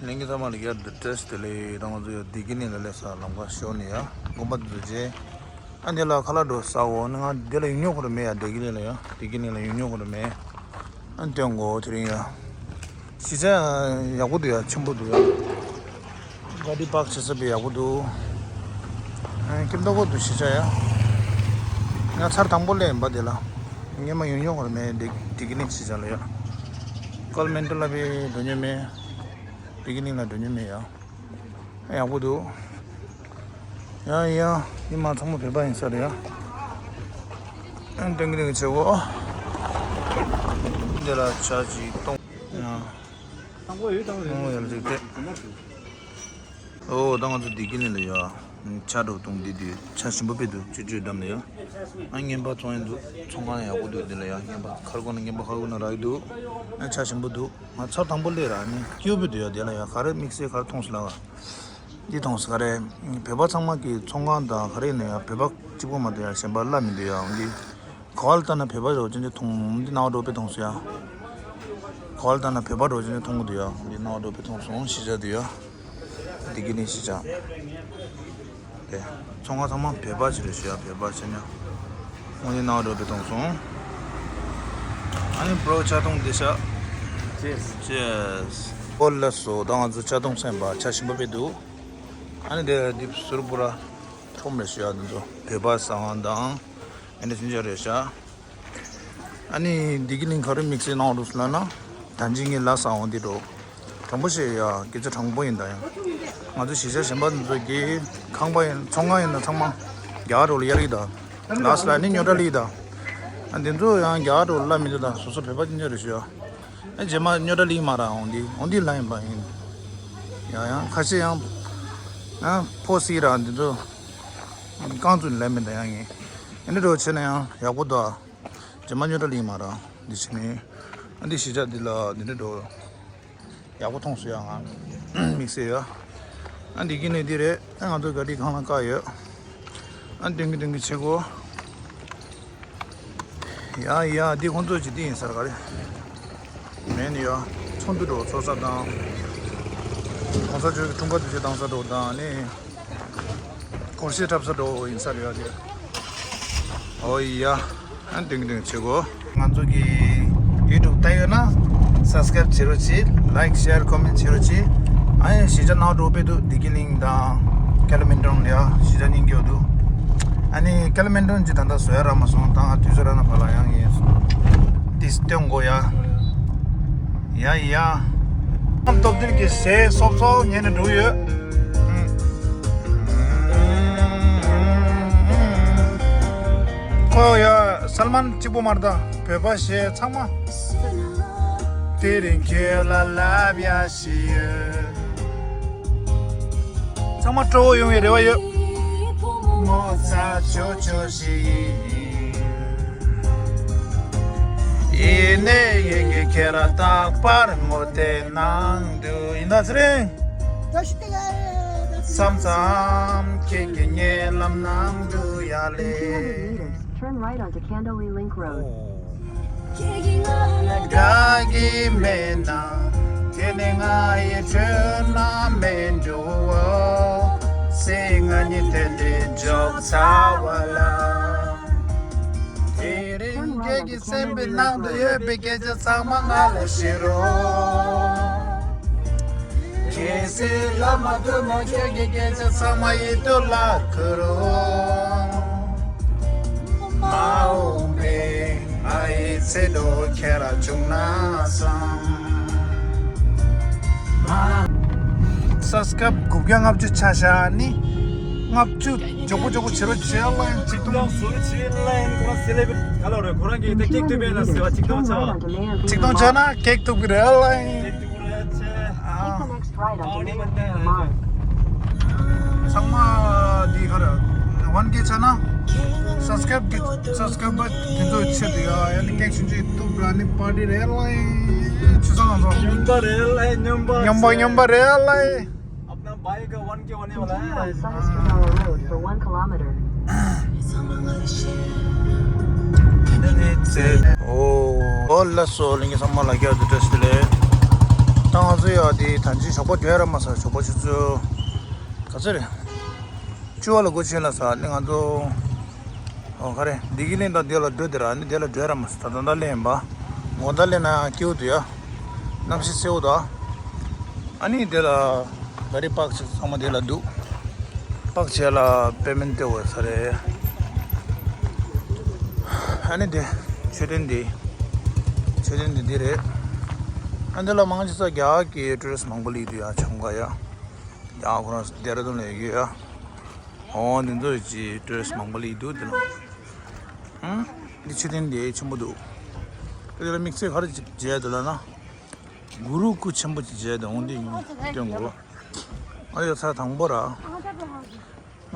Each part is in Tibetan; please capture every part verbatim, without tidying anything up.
ལྷན་རྒྱས་ཚང་མ་ལ་ཡར་དུ་བཀྲ་ཤིས་བདེ་ལེགས། ད་ང་ཚོ་ཡར་བདེ་སྐྱིད་གླིང་ལ་སླེབས་ས། ལམ་ཁ་ཞོག་ནས་ཡར་དགོན་པ་འདི་ཚོ་མཇལ། ཨ་འདི་ལ་ཁ་ལག་འགྲོ་ཟ་འོ་ནི། ང་འདི་ལ་ཡོང་མྱོང་ཁོ་ར་མེད་ཡ། བདེ་སྐྱིད་གླིང་ལ་ཡ། བདེ་སྐྱིད་གླིང་ལ་ཡོང་མྱོང་ཁོ་ར་མེད། ཨ་སྟོན་གོ་དེ་རིང་ཡ། གཞིས་ཆགས་ཡག་པོ་འདུག་ཡ། ཆེན་པོ་འདུག་ཡ། ག་རི་པག་བྱེད་ས་དཔེ་ཡག་པོ་འདུག་ཨ་སྐྱིད་མདོག་པོ་འདུག་གཞིས་ཆགས་ཡ། ང་ཚར་དང་པོ་སླེབས་ཡིན་པ་འདི་ལ། སྔོན་མ་ཡོང་མྱོང་ཁོ་ར་མེད། བདེ་བདེ་སྐྱིད་གླིང་གཞིས་ཆགས་ལ་ཡ། ཀལ་མན་ཊོ་ལ་དཔེ་འགྲོ་མྱོང་མེད། བདེ་སྐྱིད་གླིང་ལ་འགྲོ་མྱོང་མེད་ཡ། ཡག་པོ་འདུག་ཡ་ཡ། ཡིན་མ་ཚང་མ་བོད་པ་ཡིན་ས་རེད་ཡ། ཨན་ཏན་གི་ཏན་གི་བྱེད་གོ། འདི་ལ་ཆ་གཅིག་གཏོང་། ཡ། གཏོང་གོ་ཡོད་དང་། གཏོང་གོ་ཡོད་ལ་ཅིག་སྟེ། ཨོ་ད་ང་ཚོ་བདེ་སྐྱིད་གླིང་ལ་ཡ། ཆ་འགྲོ་གཏོང་འདི་དུས་ཆ་ཞིམ་པོ་དཔེ་འདུག་ཅོ་ཅོ་བསྡམས་ལ་ཡ། ཨ་རྔན་པ་བཙོང་ཡ་འདུག་ཚོང་ཁང་ཡག་པོ་འདུག་འདི་ལ་ཡ། རྔན་པ་ཁར་གོ་ན་རྔན་པ་ཁར་གོ་ན་རག་གི་འདུག་ཨ་ཆ་ཞིམ་པོ་འདུག་ང་ཚར་དང་པོ་སླེབས་ར་ནི་སྐྱིད་པོ་འདུག་ཡ། དེ་ལ་ཡ་ག་རེ་དམིགས་བསལ་ག་རེ་མཐོང་སོང་ལ། འདི་མཐོང་སོང་ག་རེ། བོད་པ་ཚང་མ་གི་ཚོང་ཁང་དང་ག་རེ་ཡིན་ན་ཡ་བོད་པ་གཅིག་པོ་མ་གཏོགས་ཡ་གཞན་པ་བླ་མི་འདུག་ཡ། འདི་ག་བ་ལ་ལྟ་ན་བོད་པ་རོ་ཅན་ཅན་མཐོང་། འདི་ནང་འགྲོ་དཔེ་མཐོང་སོང་ཡ། ག་བ་ལ་ལྟ་ན་བོད་པ་རོ་ཅན་ཅན་མཐོང་གི་འདུག་ཡ། འདི་ནང་འགྲོ་དཔེ་མཐོང་སོང་གཞིས་ཆགས་འདུག་ཡ། བདེ་སྐྱིད་གླིང་གཞིས་ཆགས། དེ་ཚོང་ཁང་ཚང་མ་བོད་པ་ཞིག་རེད་ཤག་བོད་པ་ཆེ་ཉག་ཨོ་ནི་ནང་འགྲོ་དཔེ་མཐོང་སོང་། ཨ་ནི་པྲོ་ཆ་ཐུང་འདི་ཤག Cheers. Cheers. ཨོ་ལགས་སོ། ད་ང་ཚོ་ཆ་ཐུང་སེམས་པ་ཆ་ཞིམ་པོ་དཔེ་འདུག་ཨ་ནི་དེ་འདི་ཟུར་པོ་ར་ཁྲོམ་རེད་ཤག་འདི་ཚོ་བོད་པ་ཟ་ཁང་དང་ཨ་ནི་ཅི་འདྲ་རེད་ཤག་ཨ་ནི་བདེ་སྐྱིད་གླིང་ག་རེ་དམིགས་བསལ་གནང་འདུག་ཟེར་ན། ད་ཅི་ངས་ལ་ཟ་འོང་འདི་འགྲོ། དྲང་པོ་བཤད་ཡ། སྐད་ཆ་དྲང་པོ་ཡིན། ད་ཡང་ང་ཚོ་གཞིས་ཆགས་གཞན་པ་འདི་ཚོ་གི་ཁང་པ་ཡིན། ཚོང་ཁང་ཡིན་ན་ཚང་མ་རྒྱ་གར་འགྲོ་ལ་གཡར་གི་ད། ལ་ཟ་ལ་ནི་ཉོ་གྲ་ལི་ད། ཨ་འདི་ཚོ་ཡང་རྒྱ་གར་འགྲོ་ལ་མི་འདུག་ད་སོ་སོ་བོད་པ་ཅི་འདྲ་རེད་ཤག་ཨ་རྗེས་མ་ཉོ་གྲ་ལི་མ་ར་འོང་འདི་འོང་འདི་ལ་ཡིན་པ་ཡིན། ཡང་ཡང་ཁ་ཤས་ཡང་ཨ་ཕོ་སི་ར་འདི་ཚོ་རྐང་བཙུགས་ལ་མི་ད་ཡང་ཡིན། ཨ་འདི་འགྲོ་བྱས་ན་ཡང་ཡག་པོ་འདུག་རྗེས་མ་ཉོ་གྲ་ལི་མ་ར་འདི་བྱས་ནས། ཨ་འདི་གཞིས་ཆགས་འདི་ལ་འདི་འདྲ་འགྲོ། ཡག་པོ་མཐོང་སོང་ཡ། ང་དམིགས་བསལ་ཡ། ཨ་འདི་གི་ནི་འདི་རེད། ཨ་ང་ཚོ་ག་རི་གང་ལ་བཀག་ཡོད། ཨ་མདུན་གི་མདུན་གི་བྱེད་གོ། ཡ་ཡ། འདི་ཁོང་ཚོ་ཅི་འདི་ཡིན་ས་ར་ག་རེ། མེད་ནི་ཡ། ཚོགས་འདུ་འགྲོ་ཚོགས་ས་དང་། གོང་ས་མཆོག་གི་འཁྲུངས་སྐར་དུས་ཆེན་གཏོང་ས་འགྲོ་དང་ནི། སྒོར་གཞས་འཁྲབ་ས་འགྲོ་ཡིན་ས་རེད་ཡ་དེ། ཨོ་ཡ། ཨ་ཏིང་ཏིང་བྱེད་གོ། ང་ཚོ་གི་ཡུ་ཊུབ་ལྟ་ཡོད་ན་སབ་སི་ཀ་རེབ་བྱེད་རོགས་བྱེད། ལའིཀ་ཤེར་ཀོ་མེན་ཊི་བྱེད་རོགས་བྱེད། ཨ་ཡ་གཞིས་ཆགས་ནང་འགྲོ་དཔེ་འདུག་བདེ་སྐྱིད་གླིང་དང་ཀེ་ལི་མན་ཊོན་ལ་ཡ་གཞིས་ཆགས་གཉིས་ཀྱི་འདུག་ཨ་ནི་ཀེ་ལི་མན་ཊོན་གྱི་ད་ལྟ་བཟོ་ཡ་རག་མ་སོང་། ད་ང་དུས་ཚོད་རག་ན་ཕར་ལ་ཡང་ངས་ཏིས་སྟོན་གོ་ཡ། ཡ་ཡ། ཨམ་སྟོབས་ལྡན་གྱི་གཞས་སོབ་སོབ་ཉན་ནས་འགྲོ་ཡོད། ཁོ་ཡ་སལ་མན་གཅིག་པོ་མ་རེད་ད། བོད་པ་གཞས་ཚང་མ། དེ་རིང་ཁྱོད་ལ་ལབ་ཡ་ཞིག་ཡོད། ཚང་མ་སྤྲོ་བོ་ཡོང་བའི་རེ་བ་ཡོད། ངོ་ཚ་ཆོ་ཆོ་ཞིག་ཡིན། ཡིན་ནའི་ཡིན་གྱི་ཁྱེད་རང་རྟག་པར་ངོ་དེ་ནང་དུ་ཡིན་ན་ཚེ་རིང་། བཀྲ་ཤིས་བདེ་ལེགས། མཚམས་མཚམས་ཁྱེད་ཀྱི་ཉེ་ལམ་ནང་དུ་ཡ་ལེ། Turn right onto Candlelink Road. ཁྱེད་ཀྱིས་ང་ལ་དགའ་གི་མེད་ན། དེ་ནི་ང་ཡི་ཁྲོད་ན་མེད་འགྲོ། སེམས་ང་ཉིད་དེ་འདྲའི་འཇོག་ཚ་བ་ལ། དེ་རིང་ཁྱེད་ཀྱི་སེམས་པའི་ནང་དུ་ཡོད་པའི་སྐད་ཆ་ཚང་མ་ང་ལ་བཤད་རོགས། གལ་སྲིད་ལབ་མ་ཐུབ་ན་ཁྱེད་ཀྱི་སྐད་ཆ་ཚང་མ་ཡིད་དུ་ལ་ཁུར་རོགས། མ་འོངས་པའི་ང་ཡི་ཚེ་སྟོད་ཁྱེད་རང་བྱུང་ན་བསམ། སབ་སི་ཀ་རེབ་དགུ་བརྒྱ་ལྔ་བཅུ་ཆ་བཞག་ནི། ལྔ་བཅུ་མགྱོགས་པོ་མགྱོགས་པོ་བྱེད་རོགས་བྱེད་ཨ་ལན་ཅིག་ཏུ། ཁོ་རང་གིས་ད་ཀེག་ཐུག་པའི་ལ་ཟེར་བ་ཅིག་ཏུ་ཆགས། ཅིག་ཏུ་ཆགས་ན་ཀེག་ཐུག་པའི་རེད་ཨ་ལན། ཨ། ཚང་མ་འདི་ག་རེ། ཝན་ཀེ་ཆགས་ན་སབ་སི་ཀ་རེབ་ཀྱི་སབ་སི་ཀ་རེབ་པ་དེ་ཚོའི་ཆེད་དུ་ཡ་ཡ་ནི་ཀེག་ཆུང་ཆུང་ཐུག་ར་ནི་པར་ཊི་རེད་ཨ་ལན། ཆུ་ཚང་ང་ཚོ་སྙོམས་པ་རེད་ཨ་ལན། སྙོམས་པ་སྙོམས་པ་སྙོམས་པ་རེད་ཨ་ལན། अपना बाइक का वन के होने वाला है। Continue on Sudispadara Road for one kilometer. ཨོ་ཨོ་ལགས་སོ། ལྷན་རྒྱས་ཚང་མ་ལ་བཀྲ་ཤིས་བདེ་ལེགས། ད་ང་ཚོ་ཡ་དེ་ད་ཅི་ཞོགས་པ་འགྲོ་ཡ་ར་མ་ཟ། ཞོགས་པ་ཆུ་ཚོད་ག་ཚོད་རེད། བཅུ་པ་ལ་སྒོ་ཕྱེ་ལ་ཟ་ནི་ང་ཚོ། ཨོ་ག་རེ་བདེ་སྐྱིད་གླིང་དང་དེ་ལ་འགྲོ་དེ་ར་ནི་དེ་ལ་འགྲོ་ཡ་ར་མ་ཟ། ད་ད་ད་ལེན་པ་དགོང་དག་ལེན་ན་སྐྱིད་པོ་འདུག་ཡ། གནམ་གཤིས་བསིལ་པོ་འདུག་ཨ་ནི་དེ་ལ་ག་རེ་པག་ཅིག་ཚང་མ་དེ་ལ་འདུག་པག་ཅིག་ལ་པེ་མེན་ཊི་སྟེར་བ་ས་རེད། ཨ་ནི་དེ་མཆོད་རྟེན་འདི་མཆོད་རྟེན་འདི་འདི་རེད། ཨ་འདི་ལ་མང་ཆེ་ས་རྒྱ་གི་ཊུ་རི་སི་མང་པོ་སླེབས་འདུག་ཡ། ཆམ་ག་ཡ། ཡ་ཁོ་རང་ཌེ་ར་ཌུན་ལ་ཡོད་ཡ། འོ་འདི་ཚོ་ཀྱི་ཊུ་རི་སི་མང་པོ་སླེབས་འདུག་འདི་ལ། ཨང་འདི་མཆོད་རྟེན་འདི་ཆེན་པོ་འདུག་འདི་ལ་དམིགས་བསལ་ག་རེ་ཅིག་མཇལ་འདུག་ལབ་ན། གུ་རུ་སྐུ་ཆེན་པོ་ཅིག་མཇལ་འདུག་འོ་འདི་སྟོན་དགོས། ཨ་ཡོད་ས་དང་པོ་ར།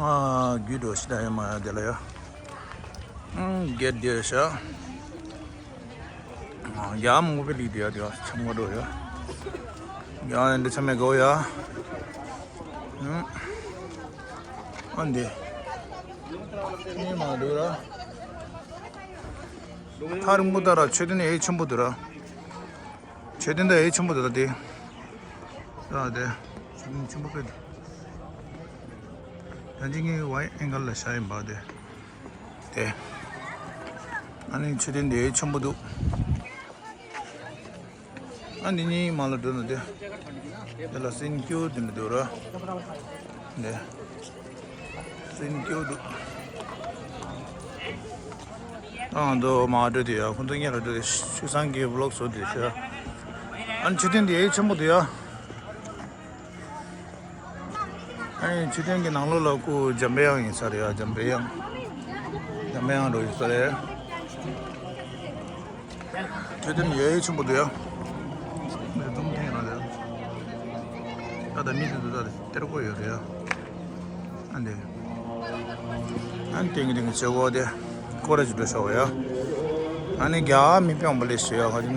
ཨ་རྒྱུད་འགྲོ་ཤི་ད་ཡོད་མ་ཡ་དེ་ལ་ཡ། ཨང་གེ་ཊི་དེ་ཤ། ཡ་མོ་པེ་ལི་དེ་ཡ་དེ་ཡ་ཆམ་ག་འགྲོ་ཡ། ཡ་འདི་ཆ་མེད་གོ་ཡ། ཨང་། ཨ་འདི། ནི་མ་འགྲོ་ར། ཐག་རིང་པོ་ད་ར་མཆོད་རྟེན་ཨེ་ཆེན་པོ་འདུག་ར། མཆོད་རྟེན་ད་ཨེ་ཆེན་པོ་འདུག་ད་དེ། ད་དེ། མཆོད་རྟེན་ཆེན་པོ་དཔེ་འདུག་ད་ཅི་ངའི་ཝའི་ཨེང་གལ་ལ་བཞག་ཡིན་པ་དེ། དེ། ཨ་ནི་མཆོད་རྟེན་དེ་ཨེ་ཆེན་པོ་འདུག་ཨ་འདི་གཉིས་མ་ལ་འགྲོ་ན་དེ། དེ་ལ་སིན་ཀྱུ་དེ་འདྲ་འདུག་ར། དེ། སིན་ཀྱུ་འདུག་ཨང་དོ་མ་འགྲོ་དེ་ཡ། ཁོང་ཚོ་གཉིས་ལ་འགྲོ་དེ་ཆུ་བཟང་གི་བི་ལོག་བཟོ་དེ་ཤ། ཨ་ནི་མཆོད་རྟེན་དེ་ཨེ་ཆེན་པོ་འདུག་ཡ། ཨ་ནི་མཆོད་རྟེན་གྱི་ནང་ལོགས་ལ་ཁོ་འཇམ་པའི་དབྱངས་ཡིན་ས་རེད་ཡ། འཇམ་པའི་དབྱངས། འཇམ་པའི་དབྱངས་འགྲོ་ཡིན་ས་རེད། མཆོད་རྟེན་ཡ་ཡ་ཆེན་པོ་འདུག་ཡ། མེ་ཏུམ་ཐེངས་ར་རེད། ད་ད་མི་དེ་ཚོ་ད་སྟེར་དགོས་ཡོད་རེད་ཡ། ཨ་འདི། ཨ་ནི་ཏིང་ཏིང་བྱེད་དགོས་དེ། སྐོར་ར་ཅིག་འགྲོ་ཤོག་ཡ། ཨ་ནི་རྒྱ་མི་དཔོན་པོ་ལས་ཤོད་ཡ།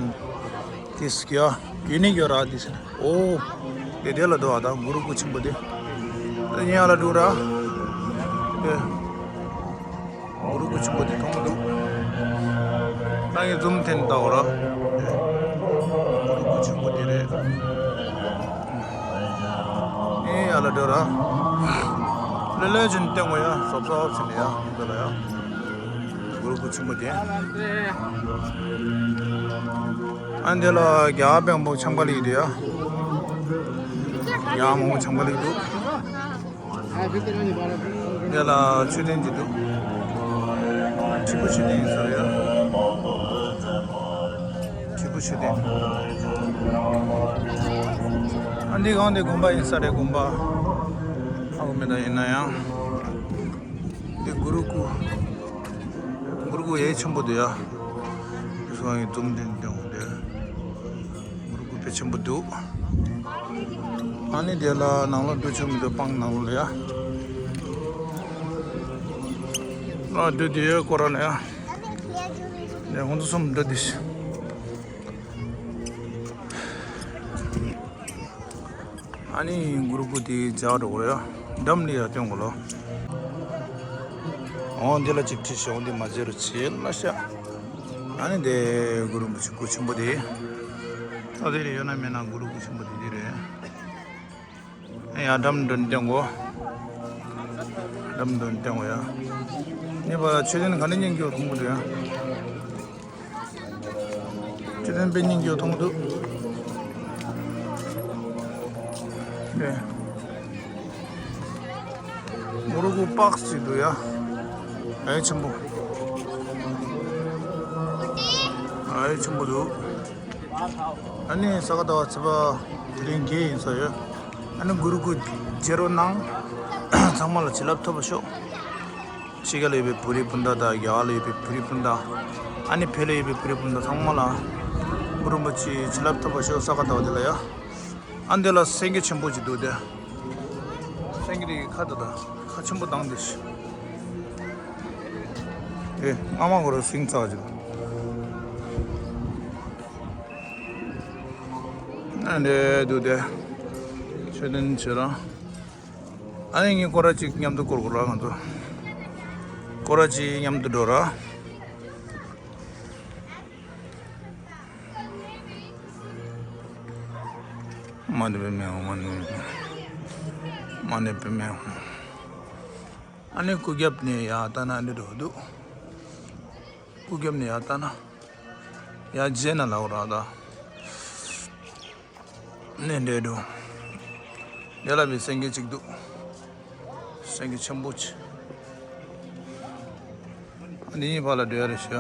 ཁ་ཅིག་ཏིས་ཀྱ་ཡུ་ནིག་ཡོད་ར་ཏིས། ཨོ། དེ་དེ་ལ་འདུག་ཨ། ད་གུ་རུ་སྐུ་ཆེན་པོ་དེ། ད་ཉེ་ལ་འདུག་ར། དེ། གུ་རུ་སྐུ་ཆེན་པོ་དེ་མཐོང་གི་འདུག་ད་ངས་ཛུམ་བཏང་ལྟ་བ་ར། གུ་རུ་སྐུ་ཆེན་པོ་དེ་རེད། ཨེ་ཡ་ལ་འདུག་ར། ལེ་ལེ་ཅན་བཏང་བ་ཡ། སོབ་སོབ་ཟིན་ཡ་འདི་ལ་ཡ། གུ་རུ་སྐུ་ཆེན་པོ་དེ། ཨ་འདི་ལ་རྒྱ་དཔོན་པོ་ཆམ་ག་ལི་འདུག་ཡ། རྒྱ་མང་པོ་ཆམ་ག་ལི་འདུག་འདི་ལ་མཆོད་རྟེན་ཅིག་འདུག་ཁྲི་པོ་མཆོད་རྟེན་ཡིན་ས་རེད་ཡ། ཁྲི་པོ་མཆོད་རྟེན། ཨ་འདི་གང་དེ་དགོན་པ་ཡིན་ས་རེད། དགོན་པ་ཧ་གོ་མེད། ད་ཡིན་ན་ཡང་འདི་གུ་རུ་སྐུ། གུ་རུ་སྐུ་ཡ་ཆེན་པོ་འདུག་ཡ། སོང་ཡི་ཙུམ་ཏན་ཏན་འོང་དེ། གུ་རུ་སྐུ་དཔེ་ཆེན་པོ་འདུག་ཨ་ནི་དེ་ལ་ནང་ལོགས་འགྲོ་ཆོག་མི་འདུག་སྤང་ནང་ལོགས་ལ་ཡ། ལ་འགྲོ་དེ་ཡ་སྐོར་ར་ལ་ཡ། ནས་ཁོང་ཚོ་གསུམ་འགྲོ་དེ་ཤི། ཨ་ནི་གུ་རུ་སྐུ་དེ་འཇག་འགྲོ་གོ་ཡ། འགྲམ་ལ་ཡ་སྟོན་གོ་ལོ། འོ་འདི་ལ་ཅིག་ཁྲིད་ཤོག་འདི་མ་བརྗེད་རུ་བྱེད་ལ་ཤ། ཨ་ནི་དེ་གུ་རུ་སྐུ་ཆེན་པོ་དེ། ད་དེ་རེད། ཡོད་ན་མེད་ན་གུ་རུ་སྐུ་ཆེན་པོ་དེ་འདི་རེད། ཡ་འགྲམ་འགྲོ་སྟོན་གོ། འགྲམ་འགྲོ་སྟོན་གོ་ཡ། ནི་བ་ཆོས་ལྡན་ག་ནས་སྙིང་སྐྱོ་མཐོང་གི་འདུག་ཡ། ཅི་ཐོན་པའི་སྙིང་རྗེ་མཐོང་འདུག་ཨེ། མོ་རོ་ཀོ་པགས་ཅིག་འདུག་ཡ། ཨེ་ཆེན་པོ། ཨེ་ཆེན་པོ་འདུག་ཨ་ནི་ས་ག་ཟླ་བ་ཚེས་པ་དེ་རིང་བརྒྱད་ཡིན་ས་ཡོད། ཨ་ནི་གུ་རུ་སྐུ་མཇལ་རོགས་གནང་། ཚང་མ་ལ་བྱིན་རླབས་ཐོབ་པ་ཤོག་ཕྱི་རྒྱལ་ལ་ཡོད་པའི་བོད་རིགས་སྤུན་ཟླ་དང་རྒྱ་གར་ལ་ཡོད་པའི་བོད་རིགས་སྤུན་ཟླ། ཨ་ནི་བོད་ལ་ཡོད་པའི་བོད་རིགས་སྤུན་ཟླ་ཚང་མ་ལ་གུ་རུ་རིན་པོ་ཆེའི་བྱིན་རླབས་ཐོབ་པ་ཤོག་ས་ག་ཟླ་བ་འདི་ལ་ཡ། ཨ་འདི་ལ་སེང་གེ་ཆེན་པོ་ཅིག་འདུག་སྟེ། སེང་གེ་དེ་ཁ་ད་ད་ཁ་ཆེན་པོ་བཏང་སྟེ་ཤི། ཨེ་ང་མ་གོ་ར་སིང་ཚག་ཅིག་ཨ་འདྲེ་འདུག་སྟེ། མཆོད་རྟེན་བྱེད་ར། ཨ་ནི་ངས་སྐོར་ར་གཅིག་མཉམ་དུ་སྐོར་དགོས་ར་ང་ཚོ། སྐོར་ར་གཅིག་མཉམ་དུ་འགྲོ་ར། མ་ཎི་པདྨེ་ཧཱུྃ། མ་ཎི་པདྨེ་ཧཱུྃ། མ་ཎི་པདྨེ་ཧཱུྃ། ཨ་ནི་སྐུ་རྒྱབ་ནས་ཡར་ལྟ་ན་འདི་འདྲ་འདུག་སྐུ་རྒྱབ་ནས་ཡར་ལྟ་ན། ཡར་རྗེས་ན་ལའོ་ར་ད། ནས་འདྲེ་འགྲོ། དེ་ལ་བའི་སེང་གེ་གཅིག་འདུག་སེང་གེ་ཆེན་པོ་ཆེ། འདི་གཉིས་བར་ལ་འགྲོ་ཡ་རེད་ཤག་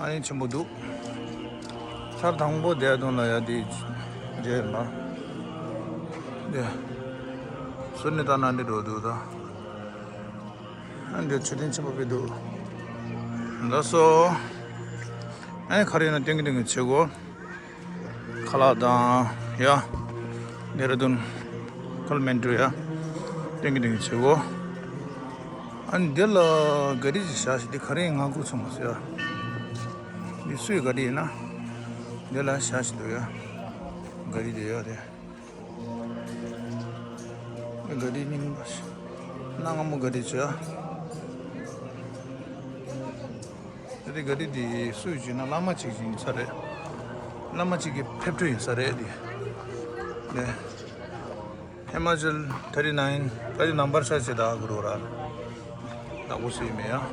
ཨ་ནི་ཆེན་པོ་འདུག་ཆར་དང་པོ་བསྡད་དོན་ལ་ཡ་དེ་མཇལ་ཡིན་པ། དེ། ཟུར་ནས་ལྟ་ན་འདི་འགྲོ་འདུག་ད། ཨ་འདི་མཆོད་རྟེན་ཆེན་པོ་དཔེ་འདུག་ལགས་སོ། ཨ་ནི་ག་རེ་ཡིན་ན་སྟོན་གྱི་སྟོན་གྱི་བྱེད་སྒོ། ཁ་ལག་དང་ཡ། ཌེ་ར་ལྡུན། ཀཱལ་མན་ཌུ་ཡ། སྟོན་གྱི་སྟོན་གྱི་བྱེད་སྒོ། ཨ་ནི་འདི་ལ་ག་རི་ཞིག་བཞག་ཞིག་འདི་ག་རེ་ཡིན་ང་ཁུག་ཚང་མ་ཟེར་ཡ། འདི་སུའི་ག་རི་ཡིན་ན། འདི་ལ་བཞག་ཞིག་འདུག་ཡ། ག་རི་འདི་ཡ་རེད། ག་རི་རྙིང་པ་ཞིག་གནའ་སྔ་མོ་ག་རི་བྱས། དེ་ག་རི་འདི་སུས་བྱས་ན་བླ་མ་གཅིག་ཡིན་ས་རེད། བླ་མ་གཅིག་གི་ཕེབས་འཕྲོ་ཡིན་ས་རེད་འདི། ནས། ཧི་མ་ཅལ་ཐར་ཊི་ནའིན་ག་རི་ནམ་བར་ཤ་ཆེ་ད་གུ་རུ་ར། ནག་པོ་སུ་ཡིན་མེད་ཡ། ཨོ།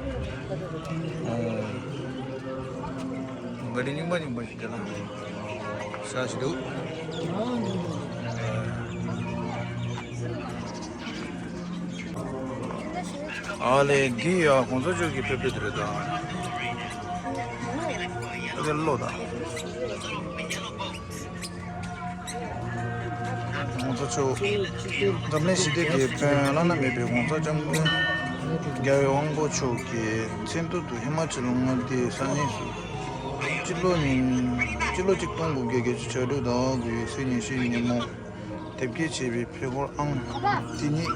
ག་རི་རྙིང་པ་རྙིང་པ་ཞིག་དེ་ལ་ཤ་ཞིག་འདུག་ཨ་ལེ་འདི་ཡ་གོང་ས་མཆོག་གི་ཕེབས་ཕེབས་དེ་རེད་ད། ཨ་ལེ་ལོ་ད། ༸གོང་ས་མཆོག་འཛམ་གླིང་ཞི་བདེ་གི་དཔོན་བླ་ན་མེད་པའི་༸གོང་ས་༸སྐྱབས་མགོན་རྒྱལ་བའི་དབང་པོ་མཆོག་གི་མཚན་ཐོག་ཏུ་ཧི་མ་ཅལ་མངའ་སྡེའི་ས་གནས་སུ་སྤྱི་ལོ་ཉིས་སྤྱི་ལོ་ཆིག་སྟོང་དགུ་བརྒྱ་བརྒྱད་ཅུ་གྱ་དྲུག་ཟླ་བ་དགུ་བའི་ཚེས་ཉི་ཤུའི་ཉིན་མོ་དེབ་སྐྱེལ་བྱས་པའི་ཕེབས་འཁོར་ཨང་དེ་ཉིད་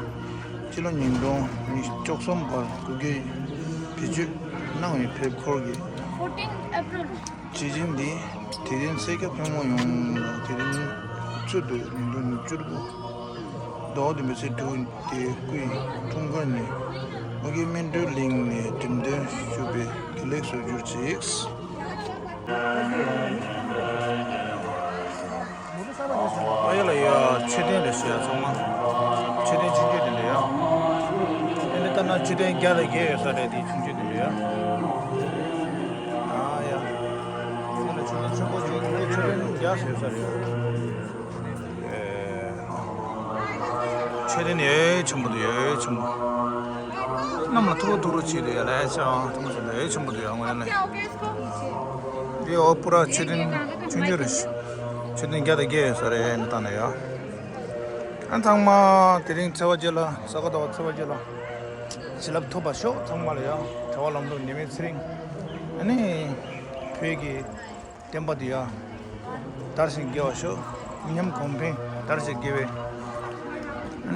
སྤྱི་ལོ་ཉིས་སྟོང་ཉི་ཤུ་རྩ་གསུམ་བར་སྐུ་སྒེར་བེད་སྤྱོད་གནང་བའི་ཕེབས་འཁོར་གྱི། Fourteen April. བྱས་རྗེས་འདི་དེ་རིང་སེར་སྐྱ་ཕོ་མོ་ཡོངས་ལ་དེ་རིང་ཚུལ་དུ་ཉིས་སྟོང་ཉི་ཤུ་རྩ་དགུ་ཟླ་བ་བདུན་པའི་ཚེས་དྲུག་སྟེ་སྐུའི་འཁྲུངས་སྐར་ཉིན་ཨོ་རྒྱན་སྨིན་གྲོལ་གླིང་ནས་འགྲེམས་སྟོན་ཞུས་པས་དགེ་ལེགས་སུ་གྱུར་ཅིག་ཨ་ཡ་ལ་ཡ་མཆོད་རྟེན་རེད་ཤག་ཡ་ཚང་མ། མཆོད་རྟེན་ཆུང་ཆུང་དེ་འདྲ་ཡ། ཨ་ནི་ལྟ་ན་མཆོད་རྟེན་བརྒྱ་དང་བརྒྱད་ཡོད་ས་རེད་དེ་ཆུང་ཆུང་དེ་འདྲ་ཡ། ཨ་ཡ། ཨ་ནི་མཆོད་རྟེན་ཆེན་པོ་ཆུང་ཆུང་མཆོད་རྟེན་བརྒྱ་ཟེར་ས་རེད་ཡ། མཆོད་རྟེན་ཡོད་ཆེན་པོ་འདུག་ཡོད་ཆེན་པོ། གནམ་ལ་ཐུག་རོ་ཐུག་རོ་བྱེད་འདུག་ཡ་ལས་ཆེ་ཨང་ཐུག་མ་སོང་འདུག་ཡོད་ཆེན་པོ་འདུག་ཡ་ངོས་ནས། འདི་ཨོ་པུ་ར་མཆོད་རྟེན་ཆུང་ཆུང་རེད། མཆོད་རྟེན་བརྒྱ་དང་བརྒྱད་ཡོད་ས་རེད་ནི་ད་ནས་ཡ། ཨ་ཚང་མ་དེ་རིང་ཚེས་པ་བརྒྱད་ལ་ས་ག་ཟླ་བ་ཚེས་པ་བརྒྱད་ལ་བྱིན་རླབས་ཐོབ་པར་ཤོག་ཚང་མ་ལ་ཡ། གྲྭ་པ་ལམ་འགྲོ་ཉི་མའི་ཚེ་རིང་། ཨ་ནི་བོད་ཀྱི་བསྟན་པ་འདི་ཡང་དར་ཞིང་རྒྱས་པར་ཤོག་མི་ཉམས་གོང་འཕེལ་དར་ཞིང་རྒྱས་པའི་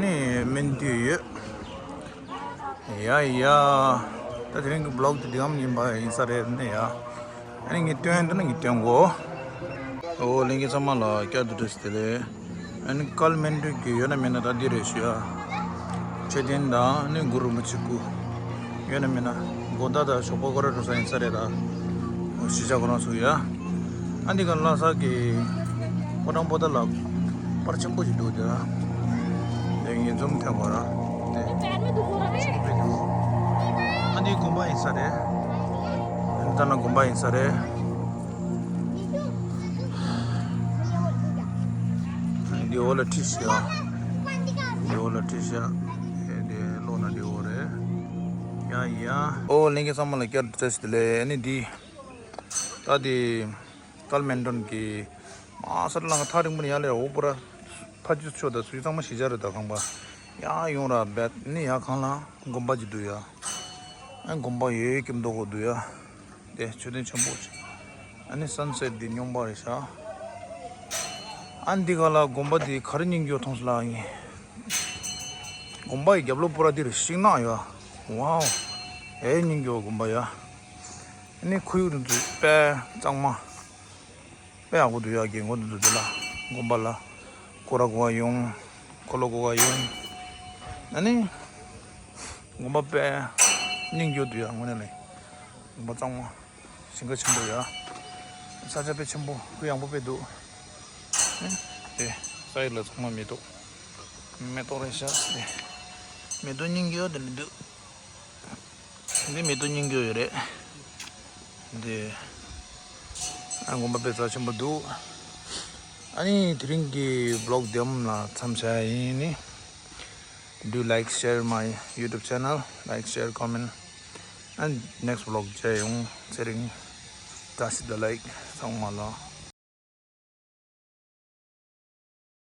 ནི་སྨོན་འདུན་ཡོད། ཡ་ཡ། ད་དེ་རིང་གི་བི་ལོག་དེ་འདི་གམ་ཡིན་པ་ཡིན་ས་རེད་ནི་ཡ། ཨ་ནི་ངས་སྟོན་འདི་ནི་ངས་སྟོན་གོ་ཨོ་ལྷན་རྒྱས་ཚང་མ་ལ་བསྐྱར་དུ་བཀྲ་ཤིས་བདེ་ལེགས། ཨ་ནི་ཀཱལ་མན་ཌུ་གི་ཡོད་ན་མེད་ན་ད་འདི་རེད་ཞུ་ཡ། མཆོད་རྟེན་དང་ཨ་ནི་གུ་རུ་རིན་པོ་ཆེ་སྐུ། ཡོད་ན་མེད་ན་དགོང་དག་དང་ཞོགས་པ་སྐོར་ར་འགྲོ་ས་ཡིན་ས་རེད་ད། གཞིས་ཆགས་ཁོ་རང་ཚོ་ཡ། ཨ་འདི་ག་ལྷ་ས་གི་ཕོ་བྲང་པོ་ཏ་ལ་པར་ཆེན་པོ་ཞིག་འདུག་དེ་ལ། དེ་ངས་འཛུམ་ཐོན་གོ་ར། དེ་ཆེན་པོ་དཔེ་འདུག་ཨ་འདི་དགོན་པ་ཡིན་ས་རེད། ཨ་འདི་ལྟ་ན་དགོན་པ་ཡིན་ས་རེད། འདི་འོག་ལ་ཁྲིད་ཤག་འདི་འོག་ལ་ཁྲིད་ཤག་ཨེ་འདི་ཀློག་ན་འདི་འོག་རེད། ཡ་ཡ། ཨོ་ལྷན་རྒྱས་ཚང་མ་ལ་བསྐྱར་དུ་བཀྲ་ཤིས་བདེ་ལེགས། ཨ་ནི་འདི། ད་འདི། ཀཱལ་མན་ཌུ་གི། མ་ས་ལང་ཐག་རིང་པོ་ནས་ཡར་ལས་འོ་པུ་ར། ཕ་ཇུ་ཆོ་ད་སུའི་ཚང་མ་གཞིས་ཆགས་རེད་ད་ཁང་པ། ཡ་ཡོང་ར་བད་ནི་ཡ་གང་ལ་དགོན་པ་ཅིག་འདུག་ཡ། ཨ་དགོན་པ་ཡོད་ཀྱི་མདོག་གོ་འདུག་ཡ། དེ་མཆོད་རྟེན་ཆེན་པོ་ཅིག་ཨ་ནི་སན་སེཊ་འདི་སྙོམས་པ་རེད་ཤག་ཨ་འདི་ག་ལ་དགོན་པ་འདི་ག་རེ་སྙིང་རྗེ་མཐོང་སོང་ལ་ཡིན། དགོན་པ་ཡི་རྒྱབ་ལོགས་པུ་ར་འདི་རུ་ཤིང་ནགས་ཡོད། ཝའོ། ཨེ་སྙིང་རྗེ་དགོན་པ་ཡ། ཨ་ནི་ཁོར་ཡུག་འདི་ཚོ་དཔེ་གཙང་མ། དཔེ་ཡག་པོ་འདུག་ཡ། རྒན་གོག་འདི་ཚོ་འདི་ལ་དགོན་པ་ལ་སྐོར་ར་གོ་བ་ཡོང་། འཁོར་ལོ་སྒོར་ག་ཡོང་། ཨ་ནི། དགོན་པ་དཔེ་སྙིང་རྗེ་འདུག་ཡ་དངོས་གནས་ལ། དགོན་པ་གཙང་མ། ཞིང་ཁ་ཆེན་པོ་ཡ། ས་ཆ་དཔེ་ཆེན་པོ་གུ་ཡངས་པོ་དཔེ་འདུག་དེ་ས་ཡི་ལ་ཚང་མ་མེ་ཏོག་མེ་ཏོག་རེད་ཤག་དེ་མེ་ཏོག་སྙིང་རྗེ་ཡོད་དེ་འདུག་འདི་མེ་ཏོག་སྙིང་རྗེ་ཡོད་རེད། འདི་ཨ་དགོན་པ་དཔེ་རྩ་ཆེན་པོ་འདུག་ཨ་ནི་དེ་རིང་གི་vlog་འདི་མ་ལ་མཚམས་བཞག་ཡིན་ནི། Do like, share my YouTube channel, like, share, comment, and next vlog་མཇལ་ཡོང་། ཚེ་རིང་བཀྲ་ཤིས་བདེ་ལེགས་ཚང་མ་ལ།